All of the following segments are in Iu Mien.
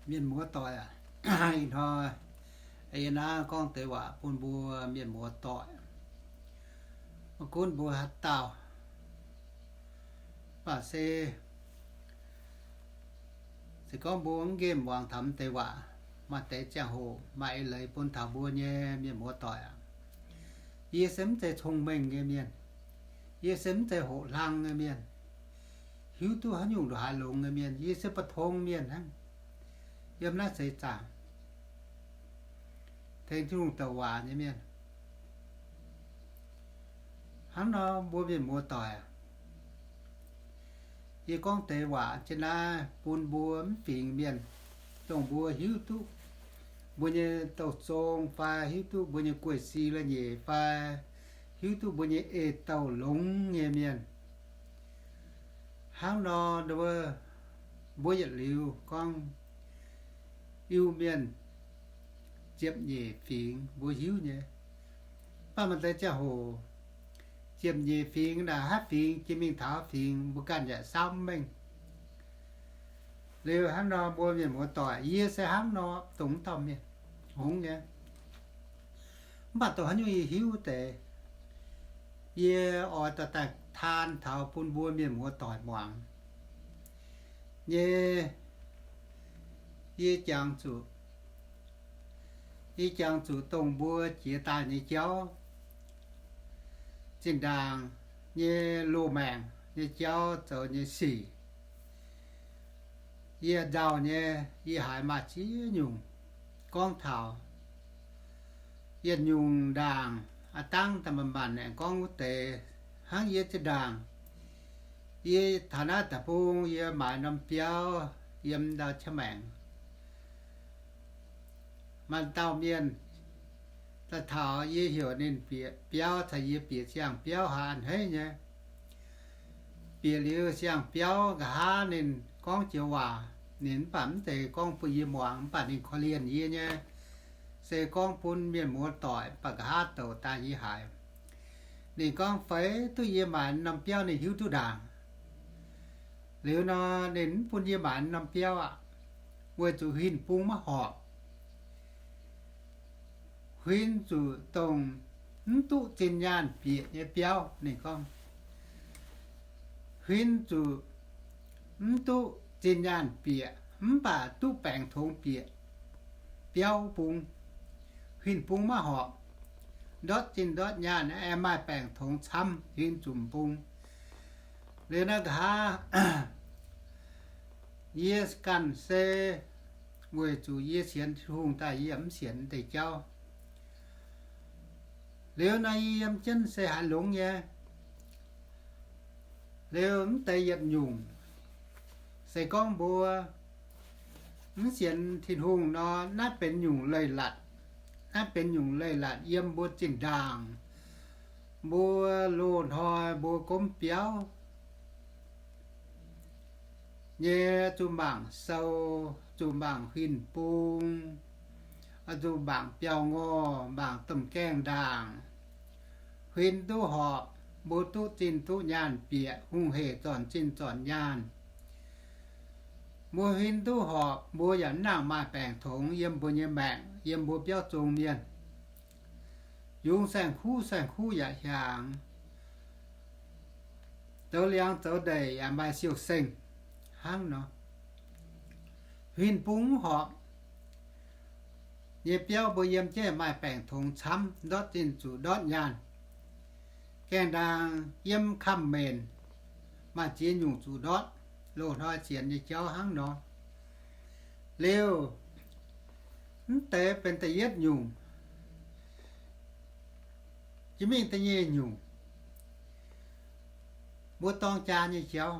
Mienh muoz-doic aac, ih hnoi yie naaiv gorngv deix waac bun mbuo mienh muoz-doic, maiv gunv mbuo haaix dauh, mv baac se, se gorngv mbuo mv nqemh muangx taux deix waac, maaih deix ziangh hoc maaih eix leiz bun taux mbuo nyei mienh muoz-doic aac. Yie se mv zeiz cong-mengh nyei mienh. Yie se mv zeiz hoqc hlang nyei mienh, hiuv duqv haaix nyungc ndongc haaix longx nyei mienh. Yie se mbu'ndongx mienh hnangv. Yiem naaiv seix zaangc tengx Tin-Hungh douc waac nyei mienh. Hnangv nor mbuo mienh muoz-doic aac, yie gorngv deix waac jienv naaiv bun mbuo mv fingx mienh, dongh mbuo hiuv duqv mbuo nyei douh zong fai hiuv duqv mbuo nyei guei-si la'nyeic fai hiuv duqv mbuo nyei ei-douh longx nyei mienh. Hnangv nor, mbuo yietc liuz gorngv Iu-Mienh ziepc nyeic fingx mbuo hiuv nyei. Mv baac maaih deix ziangh hoc ziepc nyeic fingx naaic haaix fingx jiex mingh taux haaix fingx mbuo ganh yaac saauv mv mengh. Liuz hnangv nor mbuo mienh muoz-doic, yie se hnangv nor dongh wuov dauh mienh hngongx nyei. Mv baac dongh haaix nyungc yie hiuv deix, yie oix dorh daaih taan taux bun mbuo mienh muoz-doic muangx nyei. Yie jangx zuqc, yie jangx zuqc dongh mbuo jiex daaih nyei jauv, zinh ndaangc nyei loz-maengc nyei jauv zoux nyei sic. Yie nzauh nyei, yie haiz maaih ziex nyungc gorngv taux yietc nyungc ndaangc, aav dangv daaih manc-manc aengx gorngv wuov deix. Hnangv yie zinh ndaangc, yie taux naaiv deic-bung yie maaiz norm biauv yiem ndau qaqv maengx. Maaih dauh mienh daaih taux yie heuc ninh bieqc biauv caux yie bieqc siang-biauv haaix a'hneiv nyei. Bieqc liuz siang-biauv nqa'haav ninh gorngv joux waac, ninh mv baac mv zeiz gorngv bun yie muangx, mv baac ninh korv-lienh yie nyei, se gorngv bun mienh muoz-doic, mv baac nqa'haav douc daaih yie haiz. Ninh gorngv feix duqv yie maaiz norm biauv ninh hiuv duqv ndaangc. Liuz nor ninh mv bun yie maaiz norm biauv aqv, weic zuqc huin bung maiv horpc. Huin zuqc dongh mv duqv zinh nyaanh bieqc nyei biauv. Ninh gorngv, huin zuqc mv duqv zinh nyaanh bieqc mv baac duqv baengc tongx bieqc biauv bung. Huin bung maiv horpc, ndortv zinh ndortv nyaanh aengx maaih baengc tongx camv, huin zuqc m'bung. Liuz naaiv nqa'haav yie ganh se weic zuqc yie sienx Tin-Hungh daaih yie mv sienx deix jauv. Liuz naaiv yie yiem jienv se haaix longx nyei. Liuz mv deix yietc nyungc, se gorngv mbuo mv sienx Tin-Hungh nor, naaiv benx nyungc leiz-latc. Naaiv benx nyungc leiz-latc yiem mbuo zinh ndaangc, mbuo loz-hnoi mbuo gomv biauv nyei zuqc mangc sou, zuqc mangc huin bung, zuqc mangc biauv-ngorh, mangc domh gaengh ndaangc. Huin duqv horpc, mbuo duqv zinh duqv nyaanh bieqc, hungh hec zornc zinh zornc nyaanh. Mbuo huin duqv horpc, mbuo yaac mv nangc maaih baengc tongx yiem mbuo nyei maengc, yiem mbuo biauv zong mienh. Yungz saeng-kuv, saeng-kuv yaac hiaangx, zoux liangx zoux ndeic yaac maaih siou-seng hnangv nor. Huin bung mv horpc nyei biauv mbuo yiem jienv maaih baengc tongx camv, ndortv zinh zuqc ndortv nyaanh. Gaengh ndaangc yiem kamv-menc maaih ziex nyungc zuqc ndortv. Loz-hnoi sienx nyei jauv hnangv nor. Liuz, mv deix benx da'yietv nyungc, jiex mingh da'nyeic nyungc, mbuo dorng jaa nyei jauv.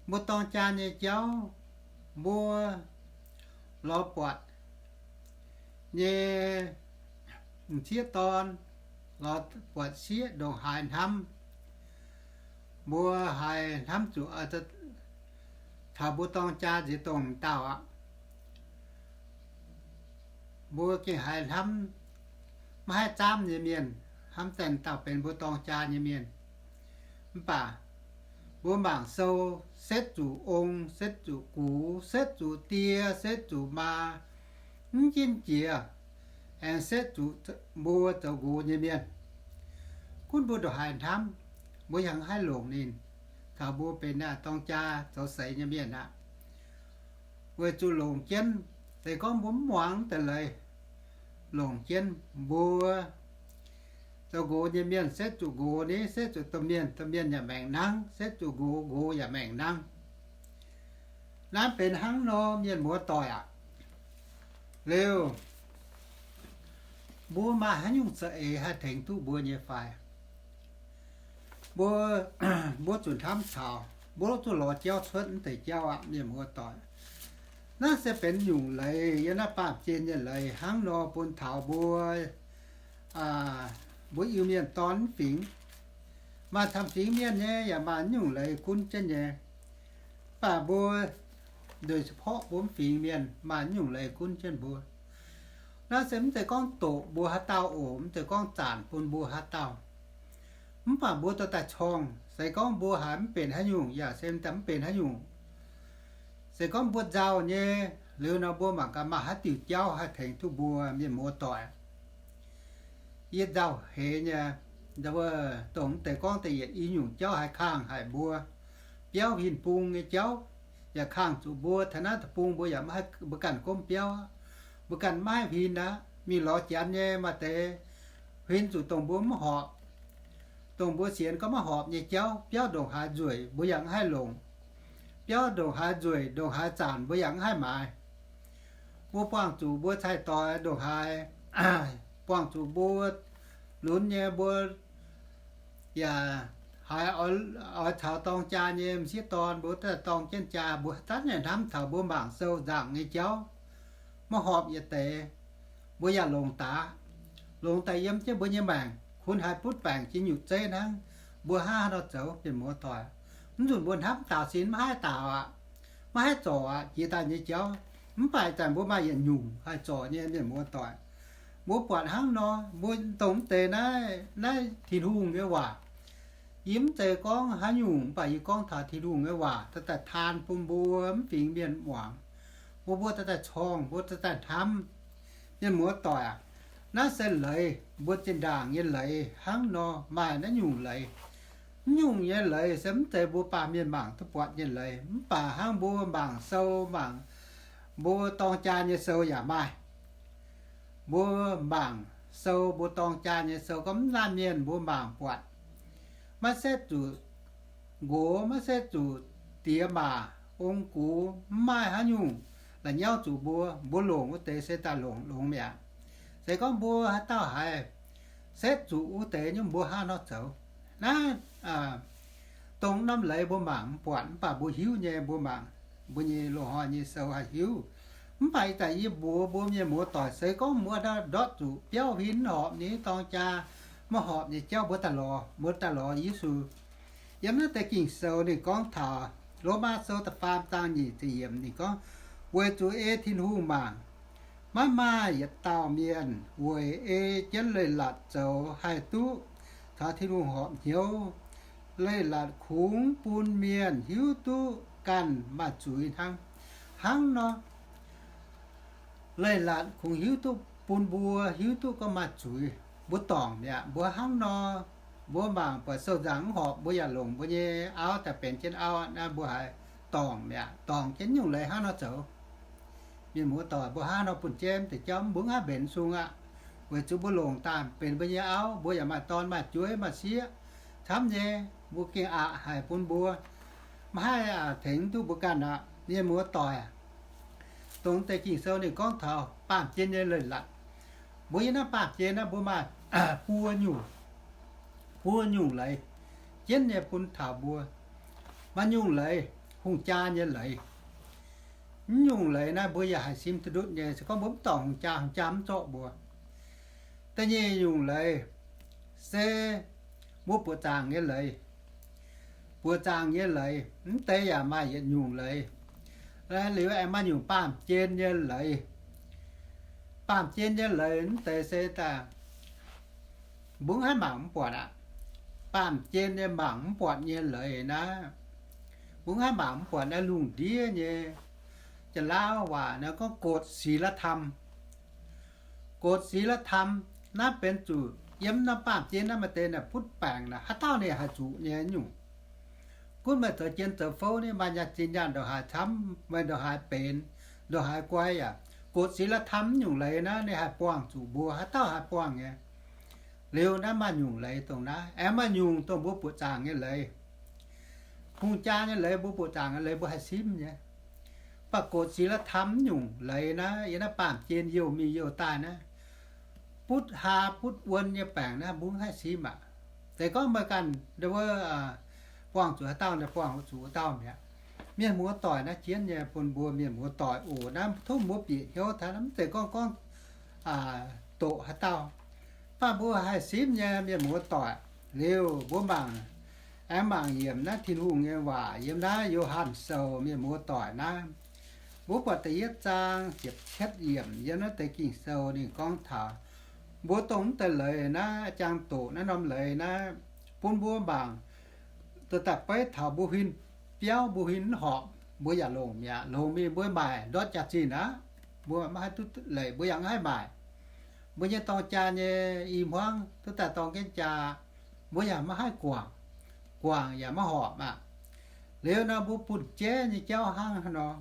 Mbuo dorng jaa nyei jauv, mbuo lorz buatc nyei m'sieqv dorn, lorz buatc sieqv ndongc haaix hnamv, mbuo haiz hnamv zuqc taux mbuo dorng jaa nziex dongh m'dauh aqv. Mbuo gengh haiz hnamv, maiv haih zaamv nyei mienh, hnamv daaih dauh benx mbuo dorng jaa nyei mienh. Mv baac Mbuo mangc sou, setv zuqc ong, setv zuqc gux, setv zuqc die, setv zuqc maa, mv jinv jiex, aengx setv zuqc mbuo zoux nqox nyei mienh. Gunv mbuo ndongc haaix hnamv, mbuo yaac mv haih longc ninh, kaux mbuo benx naaiv dorng jaa zoux seix nyei mienh aqv. Weic zuqc longc jienv, se gorngv mbuo mv muangx deix leiz, longc jienv mbuo zoux nqox nyei mienh, setv zuqc nqox ni, setv zuqc domh mienh, domh mienh yaac maengc nangv, setv zuqc nqox, nqox yaac maengc nangv. Naaiv benx hnangv nor, mienh muoz-doic aac. Liuz, mbuo maaih haaix nyungc za'eix haih tengx duqv mbuo nyei fai? Mbuo, mbuo zuqc hnamv taux mbuo zuqc lorz jauv cuotv mv deix jauv aqv, mienh muoz-doic. Naaiv se benx nyungc leiz yiem naaiv baamh gen nyei leiz hnangv nor bun taux mbuo, mbuo Iu-Mienh dorn mv fingx. Maaih camv fingx mienh nyei yaac maaih nyungc leiz gunv jienv nyei. Mv baac mbuo nduqc se porqv mbuo mv fingx mienh maaih nyungc leiz gunv jienv mbuo. Naaiv se mv zeiz gorngv doqc mbuo haaix dauh oc, mv zeiz gorngv zanc bun mbuo haaix dauh. Mv baac mbuo dorh daaih corngh, se gorngv mbuo haiz mv benx haaix nyungc yaac se daaih mv benx haaix nyungc. Se gorngv mbuo nzauh nyei, liuz nor mbuo mangc gaax maaih haaix diuc jauv haih tengx duqv mbuo, mienh muoz-doic. Yie nzauh heix nyei, dongh mv deix gorngv da'yietc i nyungc jauv haiz kangh haic mbuo. Biauv huin bung nyei jauv yaac kangh zuqc mbuo, taux naaiv deic-bung mbuo yaac maiv haih, mbuo ganh gomv biauv, mbuo ganh maiv haih huin aqv. Mingh lorz janx nyei maaih deix huin zuqc dongh mbuo mv horpc, dongh mbuo sienx gorngv maiv horpc nyei jauv. Biauv ndongc haaix nzueic mbuo yaac mv haih longc. Biauv ndongc haaix nzueic, ndongc haaix zanc mbuo yaac mv haih maaiz. Mbuo buangh zuqc mbuo cai-doix ndongc haaix, buangh zuqc mbuo lunx nyei, mbuo yaac haiz oix caux dorng jaa nyei m'sieqv dorn, mbuo daaih dorng jienv jaa, mbuo zanc nyei hnamv taux mbuo mangc sou nzaangc nyei jauv maiv horpc yietc deix, mbuo yaac longc daaih, longc daaih yiem jienv mbuo nyei maengc, kun haih butv baengc jiex nyutc zeiv hnangv. Mbuo hnangv haaix nor zoux, mienh muoz-doic? Mv nzunc mbuo hnamv daaux sin maiv haih daaux aqv, maiv haih zorc aqv, jiex daaih nyei jauv. Mv baac ih zanc mbuo maaih yietc nyungc haih zorc nyei, mienh muoz-doic. Mbuo buatc hnangv nor, mbuo dongh mv deix naaiv, naaiv Tin-Hungh nyei waac. Yie mv zeiz gorngv haaix nyungc, mv baac yie gorngv taux Tin-Hungh nyei waac daaih taan bun mbuo mv fingx mienh muangx. Mbuo, mbuo daaih corngh, mbuo daaih hnamv. Mienh muoz-doic aac, naaiv se leiz mbuo zinh ndaangc nyei leiz hnangv nor, maaih naaiv nyungc leiz. Mv nyungc nyei leiz se mv zeiz mbuo baamh mienh mangc duqv buatc nyei leiz. Mv baac hnangv mbuo mangc sou, mangc mbuo dorng jaa nyei sou yaac maaih. Mbuo mangc sou, mbuo dorng jaa nyei sou, gorngv mv laanh mienh mbuo mangc buatc, maiv setv zuqc nqox, maiv setv zuqc diex maac ong gux, mv maaih haaix nyungc la'nyauv zuqc mbuo. Mbuo longc wuov deix se daaih longc longx mi'aqv. Se gorngv mbuo haaix dauh haiz setv zuqc wuov deix nyungc, mbuo hnangv nor zoux. Naaiv dongh norm leiz mbuo mangc mv buatc, mv baac mbuo hiuv nyei, mbuo mangc mbuo nyei loz-hnoi nyei sou haih hiuv. Mv baac ih zanc yie mbuox mbuo mienh muoz-doic, se gorngv mbuo ndortv zuqc biauv huin horpc nyei, dorng jaa maiv horpc nyei jauv, mbuo daaih lorz, mbuo daaih lorz Yesu. Yiem naaiv deix Ging-Sou ninh gorngv taux, Lomaa Sou da'faam zaang nyic ziepc yiemc ninh gorngv, weic zuqc ei Tin-Hungh mangc, maiv maaih yietc dauh mienh weic ei jienv leiz-latc zoux haih duqv caux Tin-Hungh horpc hnyouv. Leiz-latc kungx bun mienh hiuv duqv ganh maaih zuiz hnangv. Hnangv nor, leiz-latc kungx hiuv duqv bun mbuo hiuv duqv gorngv maaih zuiz, mbuo dorngc mi'aqv. Mbuo hnangv nor, mbuo mangc buatc sou nzaangc mv horpc, mbuo yaac longc mbuo nyei auv daaih benx jienv auv, naaiv mbuo haiz dorngc mi'aqv. Dorngc jienv nyungc leiz hnangv nor zoux. Mienh muoz-doic, mbuo hnangv nor bun jienv deix jauv mv mbuo mv haih mbenc sung aqv, weic zuqc mbuo longc daaih benx mbuo nyei auv, mbuo yaac maaih dorn maaih jueiv maaih sieqv camv nyei, mbuo gengh aqc haic bun mbuo, maiv haih tengx duqv mbuo ganh aqv. Mienh muoz-doic, dongh deix Ging-Sou ninh gorngv taux baamh gen nyei leiz-latc. Mbuo yiem naaiv baamh gen naaiv mbuo maaih buo nyungc, buo nyungc leiz jienv nyei bun taux mbuo. Maaih nyungc leiz, hungh jaa nyei leiz. Mv nyungc leiz naaiv mbuo yaac haih simv duqv ndutv nyei. Se gorngv mbuo mv dorngc hungh jaa, hungh jaa mv zorqv mbuo. Da'nyeic nyungc leiz se mbuo buoqc zaangc nyei leiz. Buoqc zaangc nyei leiz, mv deix yaac maaih yietc nyungc leiz. Liuz aengx maaih nyungc baamh gen nyei leiz. Baamh gen nyei leiz mv deix se daaih mbuo mv haih mangc mv buatc aqv. Baamh gen nyei mangc mv buatc nyei leiz naaiv, Mbuo mv haih mangc mv buatc naaiv lungh ndiev nyei, Janx-Lauv waac naaiv gorngv กฎศีลธรรม. กฎศีลธรรม naaiv benx zuqc yiem norm baamh gen naaiv maaih deix naaic butv baengc naaic, haaix dauh ninh haih zuqc nyei nyungc. Gunv meih zoux jien zoux fouv nyei, maaih nyaanh zinh nyaanh ndongc haaix camv, meih ndongc haaix benx, ndongc haaix guai yaac กฎศีลธรรม nyungc leiz naaiv ninh haih buangh zuqc mbuo, haaix dauh haih buangh nyei. Liuz naaiv maaih nyungc leiz dongh naaiv, aengx maaih nyungc dongh mbuo buoqc zaangc nyei leiz. Hungh jaa nyei leiz, mbuo buoqc zaangc nyei leiz mbuo haih simv nyei. Mv baac กฎศีลธรรม nyungc leiz naaiv yiem naaiv baamh gen youh mingh youh daaih naaiv, butv haa butv wuon nyei baengc naaiv mbuo mv haih simv aqv. Se gorngv meih ganh wuov buangh zuqc haaix dauh, naaiv buangh zuqc wuov dauh mi'aqv. Mienh muoz-doic naaiv jienv nyei bun mbuo mienh muoz-doic oc, naaiv tov mbuo bieqc hnyouv taux naaiv, mv zeiz gorngv gorngv doqc haaix dauh. Mv baac mbuo haih simv nyei mienh muoz-doic. Liuz mbuo mangc, aengx mangc yiemc naaiv Tin-Hungh nyei waac yiem naaiv Yo^han Sou, mienh muoz-doic naaiv. Mbuo buatc da'yietv zaang ziepc cietv yiemc yiem naaiv deix Ging-Sou ninh gorngv taux mbuo dongh mv deix leiz naaiv jangx doqc naaiv norm leiz naaiv, bun mbuo mangc, daaih beiv taux mbuo huin biauv, mbuo huin mv horpc, mbuo yaac longc mi'aqv. Longc mingh mbuo maaic ndortv jaax-zinh aqv. Mbuo maiv haih duqv leic, mbuo yaac maiv haih maaic. Mbuo nyei dorng jaa nyei i hmuangv duqv daaih dorng jienv jaa, mbuo yaac maiv haih guangc, guangc yaac maiv horpc aqv. Liuz nor mbuo bunh jeiv nyei jauv hnangv haaix nor.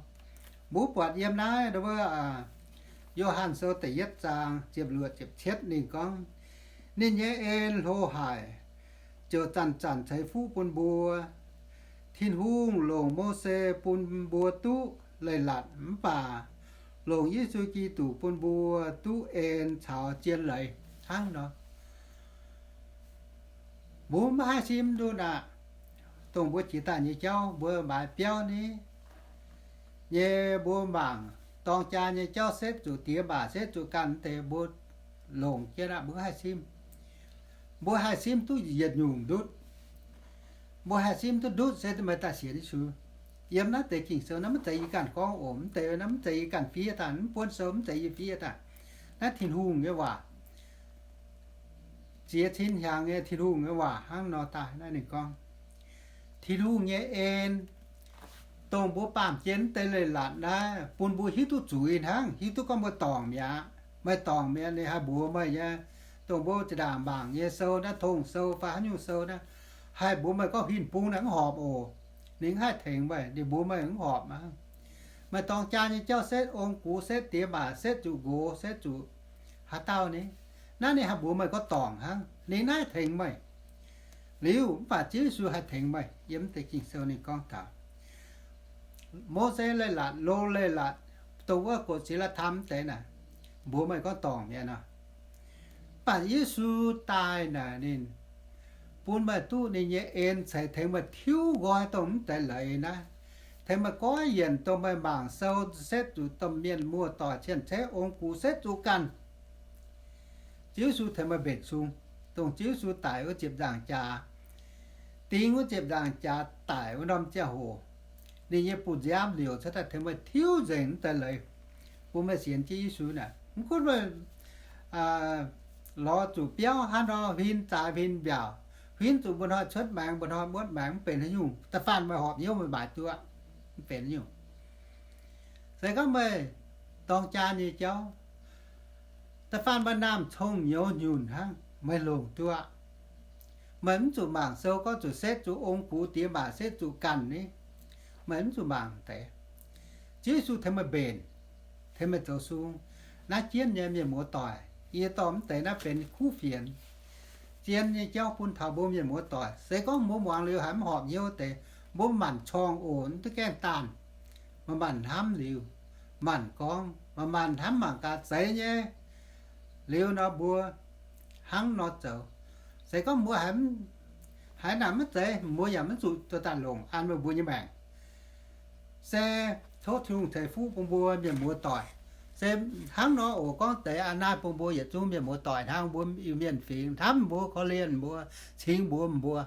Mbuo buatc yiem naaiv wuov Yo^han Sou da'yietv zaang ziepc luoqc ziepc cietv ninh gorngv, ninh nyei en hlo haic, ziouc zanc-zanc ceix fuqv bun mbuo. Tin-Hungh longc Mose bun mbuo duqv leiz-latc, mv baac longc Yesu Giduc bun mbuo duqv en caux zien leiz hnangv nor. Mbuo maiv haih simv nduqc aqv. Dongh mbuo jiex daaih nyei jauv mbuo maaiz biauv ni nyei, mbuo mangc dorng jaa nyei jauv setv zuqc diex maac setv zuqc ganh deix, mbuo longc jienv aqv, mbuo maiv haih simv. Mbuo haih simv duqv yietc nyungc ndutv. Mbuo haih simv duqv ndutv se meih daaih sienx Yesu. Yiem naaiv deix Ging-Sou naaiv maiv zeiz yie ganh gorngv oc, mv deix naaiv mv zeiz yie ganh fiev daaih, mv buonv sou mv zeiz yie fiev daaih. Naaiv Tin-Hungh nyei waac, ziex cin hnyangx nyei Tin-Hungh nyei waac hnangv nor daaih. Naaiv ninh gorngv, Tin-Hungh nyei en, dongh mbuo baamh gen mv deix leiz-latc naaiv, bun mbuo hiuv duqv zuiz hnangv, hiuv duqv gorngv mbuo dorngc mi'aqv. Meih dorngc mi'aqv, ninh haih mbuox meih nyei. Dongh mbuo zinh ndaangc mangc nyei sou naaiv, Tong Sou fai haaix nyungc sou naaiv, haih mbuox meih gorngv huin bung naaiv mv horpc oc. Ninh mv haih tengx meih, ninh mbuox meih mv horpc aqv. Meih dorng jaa nyei jauv setv, ong-gux setv, diex maac setv zuqc nqox, setv zuqc haaix dauh ni, naaiv ninh haih mbuox meih gorngv dorngc hnangv, ninh mv haih tengx meih. Liuz mv baac Ziouv Yesu haih tengx meih. Yiem deix Ging-Sou ninh gorngv taux Mose leiz-latc, Lo leiz-latc, dongh wuov กฎศีลธรรม mv deix naaic, mbuox meih gorngv dorngc mi'aqv nor. Mv baac Yesu daaih naaic ninh bun meih duqv ninh nyei en ceix tengx meih tiuv nqoi dongh mv deix leiz naaiv, tengx meih goiv yienc dongh meih mangc sou setv zuqc domh mienh muoz-doic cien-ceqv ong-gux setv zuqc ganh. Ziouv Yesu tengx meih mbenc sung, dongh Ziouv Yesu daic wuov ziepc nzaangc jaax, ding wuov ziepc nzaangc jaax daic wuov norm ziangh hoc, ninh nyei buoz-nziaamv liouc cuotv daaih tengx meih tiuv nzengc mv deix leiz, bun meih sienx jienv Yesu naaic. Mv gunv meih lorz zuqc biauv hnangv nor, huin zaaix huin mbiaauc, huin zuqc mba'hnoi cuotv maengx, mba'hnoi muotv maengx, mv benx haaix nyungc. Da'faanh meih horpc hnyouv meih maaiz duqv, mv benx haaix nyungc. Se gorngv meih dorng jaa nyei jauv, da'faanh meih naamh cong nyouz nyunc hnangv, meih longc duqv aqv. Meih mv zuqc mangc sou gorngv zuqc setv zuqc ong-gux diex maac setv zuqc ganh ni. Meih mv zuqc mangc deix. Ziouv Yesu tengx meih mbenc, tengx meih zoux sung. Naaiv jienv nyei mienh muoz-doic, yie dorh mv deix naaiv benx kuv fienx. Zien nyei jauv bun taux mbuo mienh muoz-doic. Se gorngv mbuo muangx liuz haiz mv horpc hnyouv deix, mbuo manc-manc corng oc, mv duqv gaengh daanh. Manc-manc hnamv liuz, manc-manc gorngv, manc-manc hnamv mangc gaax zeiz nyei. Liuz nor mbuo hnangv nor zoux. Se gorngv mbuo haiz naaic maiv zeiz, mbuo yaac maiv zuqc dorh daaih longc an meih mbuo nyei maengc. Se tov Tin-Hungh ceix fuqv bun mbuo mienh muoz-doic. Se hnangv nor oc, gorngv deix aa naaiv bun mbuo yietc zungv mienh muoz-doic hnangv, mbuo Iu-Mienh fingx hnamv mbuo, korv-lienh mbuo, cingx mbuox mbuo.